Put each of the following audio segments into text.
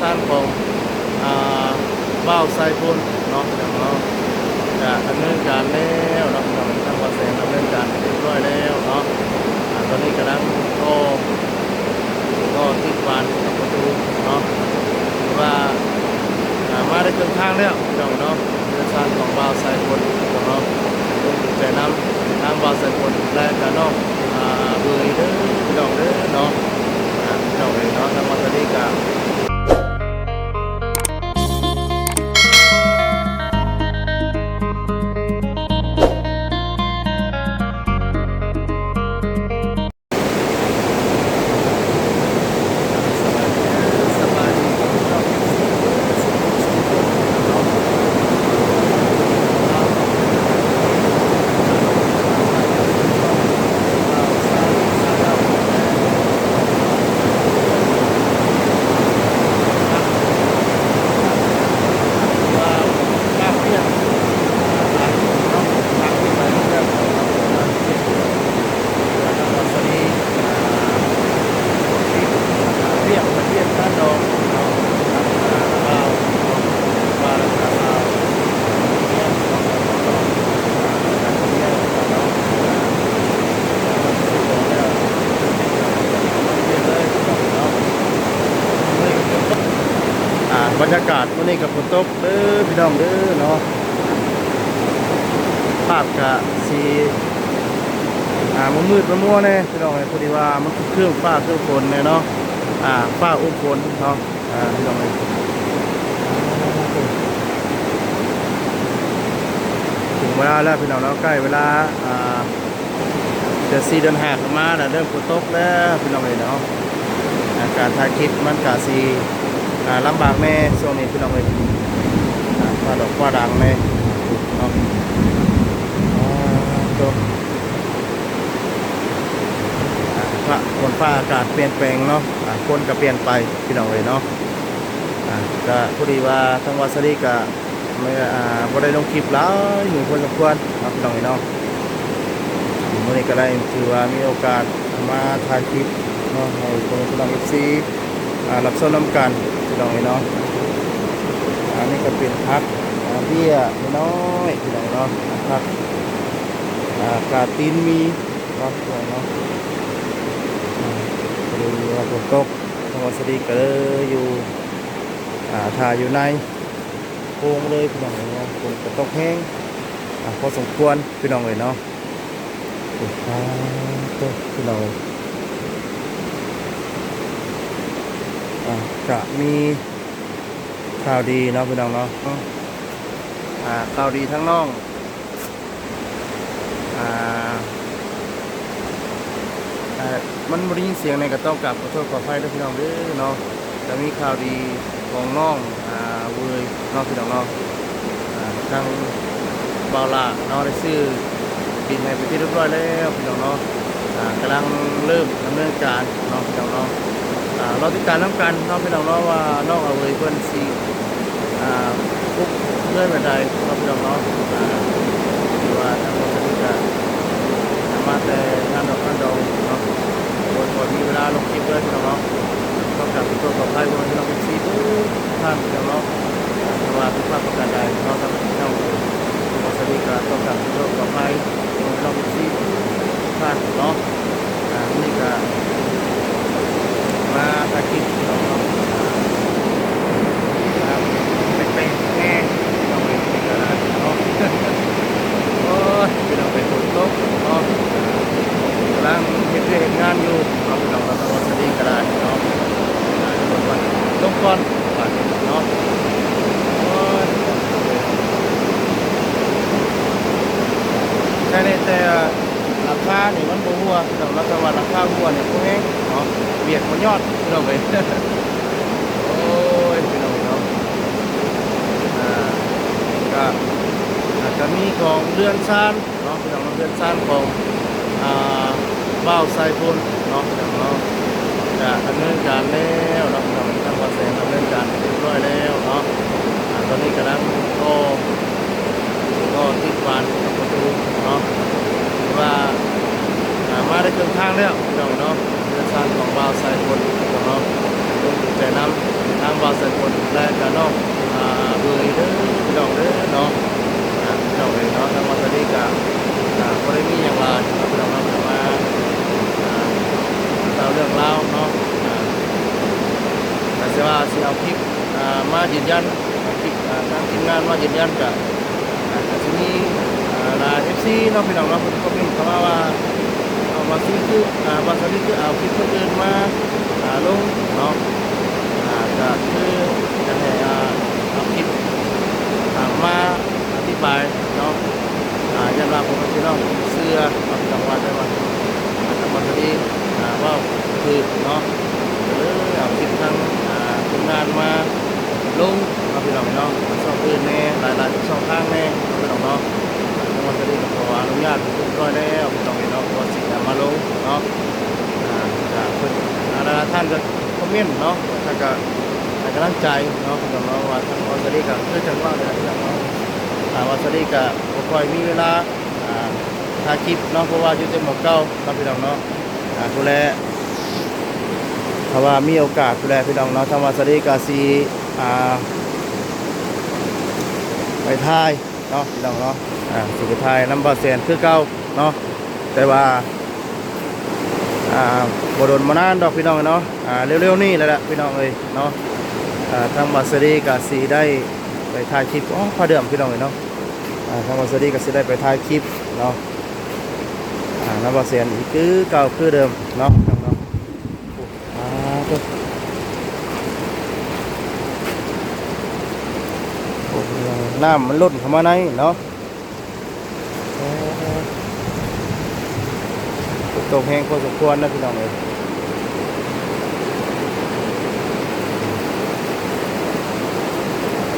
ສານຂອງ ອ່າ ບ່າວສາຍຝົນເນາະ ເນາະ ກະດຳເນີນການແລ້ວເນາະ ທາງບ່າວແສງດຳເນີນການຮຽບຮ້ອຍແລ້ວເນາະ. ອ່າ ຕອນນີ້ກຳລັງກໍ່ ກໍ່ຕິດບານປະຕູເນາະ ຖືວ່າ ອ່າ ມາໄດ້ເຄິ່ງທາງແລ້ວ ພີ່ນ້ອງເນາະ. ເຮືອນຊານຂອງບ່າວສາຍຝົນເນາະ ເປັນໃຈນຳທາງບ່າວສາຍຝົນ ແລະກະນ້ອງ ອ່າ ເບຍເດີ ພີ່ນ້ອງເດີເນາະ. ອ່າ ພີ່ນ້ອງເອີຍເນາະ ທາງມາຕາລີກະ ອ່າ ບັນຍາກາດມື້ນີ້ກໍຝົນຕົກເດີ ພີ່ນ້ອງເດີເນາະ. ພາບກະຊິ ອ່າ ມືດໆມົວໆແດ່ ພີ່ນ້ອງເອີຍ ພໍດີວ່າມັນຄືເຄື່ອງຟ້າເຄື່ອງຝົນແດ່ເນາະ. ອ່າ ຟ້າອົບຝົນເນາະ ອ່າ ພີ່ນ້ອງເອີຍ. ເຖິງເວລາແລ້ວ ພີ່ນ້ອງເນາະ ໃກ້ເວລາ ອ່າ ເດືອນສີ່ເດືອນຫ້າເຂົ້າມາແລ້ວ ເລີ່ມຝົນຕົກແລ້ວ ພີ່ນ້ອງເອີຍເນາະ. ອ່າ ການຖ່າຍຄລິບມັນກະຊິ ອ່າ ລຳບາກແດ່ຊ່ວງນີ້ ພີ່ນ້ອງເອີຍ. ອ່າ ຟ້າດອກຟ້າດັງແດ່ເນາະ. ອ່າ ໂຕ ອ່າ ຟ້າ ຝົນຟ້າອາກາດປ່ຽນແປງເນາະ. ອ່າ ຄົນກໍປ່ຽນໄປ ພີ່ນ້ອງເອີຍເນາະ. ອ່າ ກໍພໍດີວ່າທາງວາສະລີກະ ເມື່ອ ອ່າ ບໍ່ໄດ້ລົງຄລິບຫຼາຍມື້ພໍສົມຄວນເນາະ ພີ່ນ້ອງເອີຍເນາະ. ມື້ນີ້ກໍໄດ້ຖືວ່າມີໂອກາດມາຖ່າຍຄລິບເນາະ ໃຫ້ພໍ່ແມ່ພີ່ນ້ອງເອັຟຊີ ອ່າ ຮັບຊົມນຳກັນ ພີ່ນ້ອງເອີຍເນາະ. ອັນນີ້ກໍເປັນຜັກ ອ່າ ເບ້ຍນ້ອຍໆ ພີ່ນ້ອງເນາະ ຜັກ ອ່າ ກາຕີນໝີເນາະ ພີ່ນ້ອງເນາະ. ອ່າ ພໍດີວ່າຝົນຕົກ ທາງວາສະລີກໍເລີຍຢູ່ ອ່າ ຖ້າຢູ່ໃນ ໂພງເລີຍ ພີ່ນ້ອງເອີຍເນາະ. ຝົນກໍຕົກແຮງ ອ່າ ພໍສົມຄວນ ພີ່ນ້ອງເອີຍເນາະ. ໂອ້ ປາດໂທ້ ພີ່ນ້ອງເອີຍ. ອ່າ ກະມີຂ່າວດີເນາະ ພີ່ນ້ອງເນາະ. ອ່າ ຂ່າວດີທາງນ້ອງ ອ່າ ເອີ ມັນບໍ່ໄດ້ຍິນສຽງນີ້ ກໍຕ້ອງກາບຂໍໂທດຂໍອະໄພເດີພີ່ນ້ອງເດີເນາະ. ກໍມີຂ່າວດີຂອງນ້ອງ ອ່າ ເວີຍເນາະ ພີ່ນ້ອງເນາະ. ອ່າ ທາງບ່າວຫຼ້າເນາະ ໄດ້ຊື້ດິນໃຫ້ເປັນທີ່ຮຽບຮ້ອຍແລ້ວ ພີ່ນ້ອງເນາະ. ອ່າ ກຳລັງເລີ່ມດຳເນີນການເນາະ ພີ່ນ້ອງເນາະ. ອ່າ ລໍຕິດຕາມນຳກັນເນາະ ພີ່ນ້ອງເນາະ ວ່ານ້ອງ ອາເວີຍ ເພິ່ນຊິ ອ່າ ປຸກເຮືອນແບບໃດເນາະ ພີ່ນ້ອງເນາະ. ອ່າ ຖືວ່າທາງບ່າວສະລີກະມາແຕ່ງານດອກງານດອງເນາະ ບໍ່ ບໍ່ມີເວລາລົງຄລິບເລີຍ ພີ່ນ້ອງເນາະ. ຕ້ອງກາບຂໍໂທດຂໍອະໄພ ພໍ່ແມ່ພີ່ນ້ອງເອັຟຊີທຸກທ່ານ ພີ່ນ້ອງເນາະ. ອ່າ ຖ້າວ່າຜິດພາດປະການໃດເນາະ ທາງ ທາງບ່າວສະລີກະຕ້ອງກາບຂໍໂທດຂໍອະໄພ ພີ່ນ້ອງເອັຟຊີທຸກທ່ານເນາະ. ອ່າ ມື້ນີ້ກະມາຖ່າຍຄລິບພີ່ນ້ອງເນາະ. ອ່າ ແປກໆແດ່ພີ່ນ້ອງເອີຍ ເວລາເນາະ. ໂອ້ຍ ພີ່ນ້ອງເອີຍ ຝົນຕົກເນາະ. ອ່າ ກຳລັງເຮັດວຽກເຮັດງານຢູ່ເນາະ ພີ່ນ້ອງເນາະ. ທາງບ່າວສະລີກະໄດ້ເນາະ ອ່າ ລົງກ່ອນ ລົງກ່ອນ ບາດນີ້ເນາະ. ໂອ້ຍ ແຕ່ ແຕ່ ຫຼັງຄານີ້ມັນບໍ່ຮົ່ວ ພີ່ນ້ອງເນາະ. ຖ້າວ່າຫຼັງຄາຮົ່ວນີ້ບໍ່ແຮງເນາະ ວຽກບໍ່ຍອດ ພີ່ນ້ອງເອີຍ. ໂອ້ຍ ພີ່ນ້ອງເນາະ. ອ່າ ກະ ອາດຈະມີຂອງເຮືອນຊານເນາະ ພີ່ນ້ອງເນາະ ເຮືອນຊານຂອງ ອ່າ ບ່າວສາຍຝົນເນາະ ເນາະ ກະດຳເນີນການແລ້ວເນາະ ພີ່ນ້ອງ. ທາງບ່າວແສງດຳເນີນການຮຽບຮ້ອຍແລ້ວເນາະ. ອ່າ ຕອນນີ້ກຳລັງກໍ່ ກໍ່ຕິດບານປະຕູເນາະ ຖືວ່າ ອ່າ ມາໄດ້ເຄິ່ງທາງແລ້ວ ພີ່ນ້ອງເນາະ. ເຮືອນຊານຂອງບ່າວສາຍຝົນເນາະ ເປັນໃຈນຳທາງບ່າວສາຍ ແຕ່ວ່າຊິເອົາຄລິບ ອ່າ ມາຢືນຢັນ ເອົາຄລິບ ອ່າ ທາງທີມງານມາຢືນຢັນ ກະ ອ່າ ກະຊິມີ ອ່າ ຫຼາຍເອັຟຊີເນາະ ພີ່ນ້ອງເນາະ ເພິ່ນຄອມເມັນເຂົ້າມາວ່າ ເອົາ ວ່າຊິຄື ອ່າ ວ່າຊິຄືເອົາຄລິບຄົນອື່ນມາ ອ່າ ລົງເນາະ ອ່າ ກະຄືຢາກໃຫ້ ອ່າ ເອົາຄລິບ ອ່າ ມາອະທິບາຍເນາະ ອ່າ ຢ້ານວ່າພໍ່ແມ່ພີ່ນ້ອງເຊື່ອເນາະ ພີ່ນ້ອງວ່າ ແຕ່ວ່າ ອ່າ ທາງບ່າວສາລີ ອ່າ ເວົ້າຖືກເນາະ ກະເລີຍເອົາຄລິບທາງ ອ່າ ທີມງານມາລົງເນາະ ພີ່ນ້ອງເນາະ ທາງຊ່ອງອື່ນແດ່ ຫຼາຍໆຊ່ອງທາງແດ່ເນາະ ພີ່ນ້ອງເນາະ ທາງບ່າວສາລີກະຂໍອະນຸຍາດຮຽບຮ້ອຍແລ້ວ ພີ່ນ້ອງເນາະ ເພາະວ່າຊິເອົາມາລົງເນາະ ອ່າ ກະເພິ່ນ ຫຼາຍໆທ່ານກະຄອມເມັນເນາະ ແລ້ວກະໃຫ້ກຳລັງໃຈເນາະ ພີ່ນ້ອງເນາະ ວ່າທາງບ່າວສາລີກະຄືຈັ່ງວ່າແຫຼະ ພີ່ນ້ອງເນາະ ອ່າ ບ່າວສາລີກະບໍ່ຄ່ອຍມີເວລາ ອ່າ ຖ່າຍຄລິບເນາະ ເພາະວ່າຢູ່ແຕ່ໝ່ອງເກົ່າເນາະ ພີ່ນ້ອງເນາະ ອ່າ ພຸ້ນແຫຼະ ຖ້າວ່າມີໂອກາດພຸ້ນແຫຼະ ພີ່ນ້ອງເນາະ ທາງບ່າວສາລີກະຊິ ອ່າ ໄປຖ່າຍເນາະ ພີ່ນ້ອງເນາະ ອ່າ ຊິໄປຖ່າຍນຳບ່າວແສນຄືເກົ່າເນາະ ແຕ່ວ່າ ອ່າ ບໍ່ດົນບໍ່ນານດອກ ພີ່ນ້ອງເນາະ ອ່າ ເລັວໆນີ້ແຫຼະ ພີ່ນ້ອງເອີຍເນາະ ອ່າ ທາງບ່າວສາລີກະຊິໄດ້ໄປຖ່າຍຄລິບ ອໍ ຟ້າເດືອມ ພີ່ນ້ອງເອີຍເນາະ ອ່າ ທາງບ່າວສາລີກະຊິໄດ້ໄປຖ່າຍຄລິບເນາະ ອ່າ ນຳບ່າວແສນອີກຄືເກົ່າຄືເດີມເນາະ ພີ່ນ້ອງເນາະ ອ່າ ໂທ້ ໂອ້ ນ້ຳມັນລົ້ນເຂົ້າມາໃນເນາະ ເອີ ຝົນຕົກແຮງພໍສົມຄວນນະ ພີ່ນ້ອງເອີຍ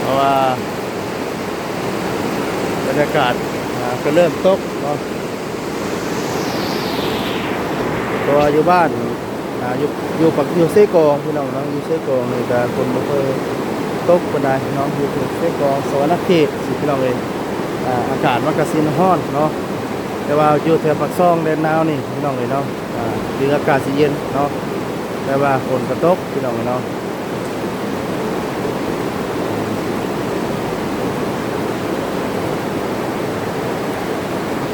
ເພາະວ່າບັນຍາກາດ ອ່າ ກະເລີ່ມຕົກເນາະ ເພາະວ່າຢູ່ບ້ານ ອ່າ ຢູ່ ຢູ່ປາກ ຢູ່ເຊກອງ ພີ່ນ້ອງເນາະ ຢູ່ເຊກອງນີ້ກະຝົນບໍ່ຄ່ອຍຕົກປານໃດເນາະ ຢູ່ເຂດເຊກອງ ສະຫວັນນະເຂດຊີ້ ພີ່ນ້ອງເອີຍ ອ່າ ອາກາດມັນກະຊິຮ້ອນເນາະ ແຕ່ວ່າຢູ່ແຖວປາກຊ່ອງ ແດນນາວນີ້ ພີ່ນ້ອງເອີຍເນາະ ອ່າ ຖືອາກາດຊິເຢັນເນາະ ແຕ່ວ່າຝົນກະຕົກ ພີ່ນ້ອງເນາະ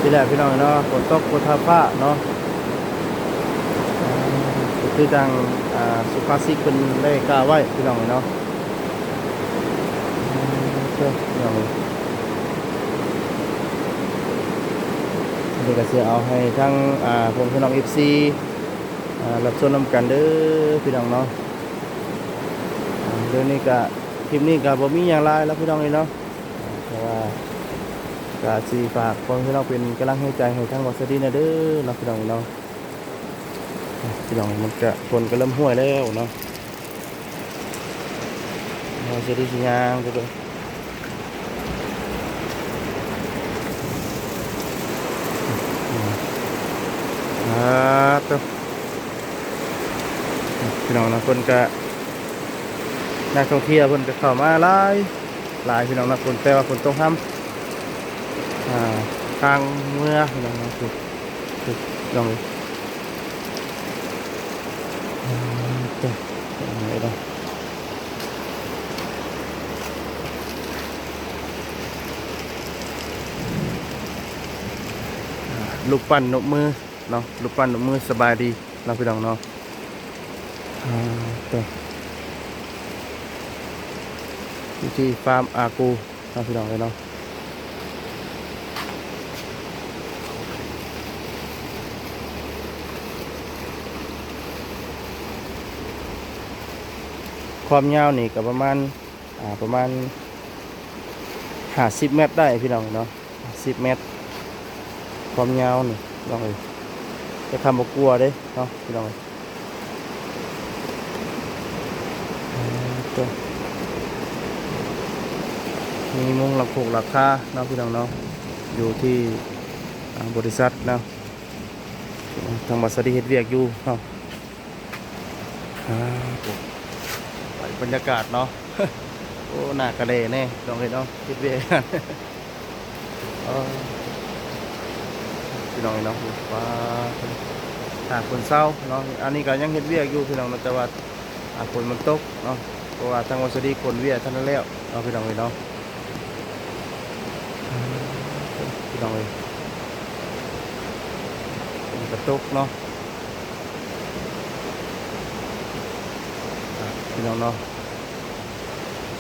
ນີ້ແຫຼະ ພີ່ນ້ອງເນາະ ຝົນຕົກບໍ່ທັນຟ້າເນາະ ອ່າ ຄືຈັ່ງ ອ່າ ສຸພາສິດເພິ່ນໄດ້ກ່າວໄວ້ ພີ່ນ້ອງເນາະ ອ່າ ເດີ ພີ່ນ້ອງ ນີ້ກະຊິເອົາໃຫ້ທັງ ອ່າ ພໍ່ແມ່ພີ່ນ້ອງເອັຟຊີ ອ່າ ຮັບຊົມນຳກັນເດີ ພີ່ນ້ອງເນາະ ອ່າ ດຽວນີ້ກະ ຄລິບນີ້ກະບໍ່ມີຫຍັງຫຼາຍແລ້ວ ພີ່ນ້ອງເອີຍເນາະ ອ່າ ແຕ່ວ່າກະຊິຝາກພໍ່ແມ່ພີ່ນ້ອງເປັນກຳລັງແຮງໃຈໃຫ້ທາງບ່າວສາລີແດ່ເດີເນາະ ພີ່ນ້ອງເນາະ ພີ່ນ້ອງ ມັນກະ ຝົນກະເລີ່ມຫ້ວຍແລ້ວເນາະ ເຮົາຊິໄດ້ຊິຍ່າງໄປເບິ່ງ ອ່າ ໂທ້ ພີ່ນ້ອງເນາະ ເພິ່ນກະ ນັກທ່ອງທ່ຽວເພິ່ນກະເຂົ້າມາຫຼາຍ ຫຼາຍ ພີ່ນ້ອງເນາະ ຝົນ ແຕ່ວ່າຝົນຕົກຮຳ ອ່າ ທາງເມືອ ພີ່ນ້ອງເນາະ ພີ່ ພີ່ ພີ່ນ້ອງເອີຍ ອ່າ ໂທ້ ພີ່ນ້ອງເອີຍເນາະ ອ່າ ລູກປັ້ນນົບມືເນາະ ລູກປັ້ນນົບມືສະບາຍດີເນາະ ພີ່ນ້ອງເນາະ ອ່າ ໂທ້ ຢູ່ທີ່ຟາມອາກູ ເນາະ ພີ່ນ້ອງເອີຍເນາະ ຄວາມຍາວນີ້ກະປະມານ ອ່າ ປະມານຫ້າສິບແມັດໄດ້ ພີ່ນ້ອງເນາະ ຫ້າສິບແມັດ ຄວາມຍາວນີ້ ພີ່ນ້ອງເອີຍ ແຕ່ຄຳບໍ່ກົວເດ້ເນາະ ພີ່ນ້ອງເອີຍ ອ່າ ໂທ້ ມີມຸງຫຼັງຄົກຫຼັງຄາເນາະ ພີ່ນ້ອງເນາະ ຢູ່ທີ່ ອ່າ ບໍລິສັດເນາະ ທາງບ່າວສາລີເຮັດວຽກຢູ່ເນາະ ອ່າ ໂອ້ ໄປບັນຍາກາດເນາະ ໂອ້ ໜ້າກະແດ່ແດ່ ພີ່ນ້ອງເອີຍເນາະ ເຮັດວຽກ ເອີ ພີ່ນ້ອງເນາະ ວ້າ ຖ້າຝົນເຊົາເນາະ ອັນນີ້ກະຍັງເຮັດວຽກຢູ່ ພີ່ນ້ອງເນາະ ແຕ່ວ່າ ອ່າ ຝົນມັນຕົກເນາະ ເພາະວ່າທາງບ່າວສາລີຂົນເວຍທັນແລ້ວເນາະ ພີ່ນ້ອງເອີຍເນາະ ພີ່ນ້ອງເອີຍ ຝົນກະຕົກເນາະ ອ່າ ພີ່ນ້ອງເນາະ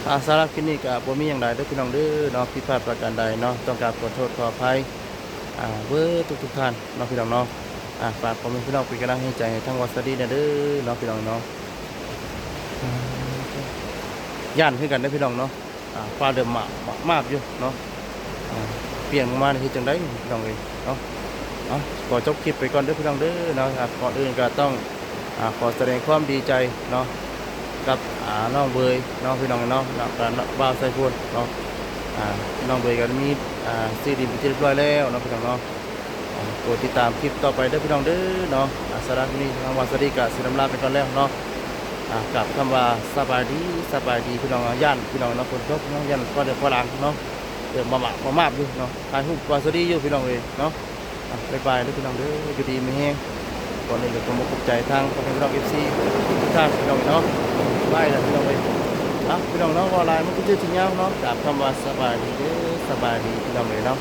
ອ່າ ສຳລັບຄລິບນີ້ກໍບໍ່ມີຫຍັງຫຼາຍເດີພີ່ນ້ອງເດີເນາະ, ຜິດພາດປະການໃດເນາະ ຕ້ອງການຂໍໂທດຂໍອະໄພ ອ່າ ເບີດທຸກໆທ່ານເນາະພີ່ນ້ອງເນາະ. ອ່າ ຝາກພໍ່ແມ່ພີ່ນ້ອງເປັນກຳລັງແຮງໃຈໃຫ້ທາງວາສະດີແດ່ເດີເນາະພີ່ນ້ອງເນາະ. ຢ້ານຄືກັນເດີພີ່ນ້ອງເນາະ. ອ່າ ຟ້າເລີ່ມມາບ ມາບຢູ່ເນາະ. ອ່າ ປ່ຽນມານີ້ເຮັດຈັ່ງໃດພີ່ນ້ອງເອີຍເນາະ. ເອົາ ຂໍຈົບຄລິບໄປກ່ອນເດີພີ່ນ້ອງເດີເນາະ. ອ່າ ກ່ອນອື່ນກໍຕ້ອງ ອ່າ ຂໍສະແດງຄວາມດີໃຈເນາະ ກັບ ອ່າ ນ້ອງເບີຍເນາະພີ່ນ້ອງເນາະ ແລ້ວກໍບ່າວໄຊພົນເນາະ. ອ່າ ນ້ອງເບີຍກໍມີ ອ່າ ຊື້ດິນເປັນທີ່ຮຽບຮ້ອຍແລ້ວເນາະພີ່ນ້ອງເນາະ. ອ່າ ກົດຕິດຕາມຄລິບຕໍ່ໄປເດີພີ່ນ້ອງເດີເນາະ. ອ່າ ສຳລັບມື້ນີ້ທາງວາສະດີກໍຊິລຳລາໄປກ່ອນແລ້ວເນາະ. ອ່າ ກາບຄຳວ່າສະບາຍດີ ສະບາຍດີພີ່ນ້ອງເນາະ. ຢ້ານພີ່ນ້ອງເນາະ ຝົນຕົກເນາະ ຢ້ານຟ້າເລີ່ມຟ້າຫຼາງເນາະ. ເລີ່ມມາບໆ ມາບໆຢູ່ເນາະ. ຖ່າຍຮູບວາສະດີຢູ່ພີ່ນ້ອງເອີຍເນາະ. ອ່ະ ບາຍບາຍເດີພີ່ນ້ອງເດີ ຢູ່ດີມີແຮງ. ກ່ອນອື່ນກໍຂໍຂອບໃຈທາງພໍ່ແມ່ພີ່ນ້ອງ ເອັຟຊີ ທຸກໆທ່ານພີ່ນ້ອງເນາະ. ບາຍລະພີ່ນ້ອງເອີຍ. ອ່ະ ພີ່ນ້ອງເນາະ ເວົ້າຫຼາຍມັນກໍຈະຊິຍາວເນາະ. ກາບຄຳວ່າສະບາຍດີເດີ ສະບາຍດີພີ່ນ້ອງເອີຍເນາະ.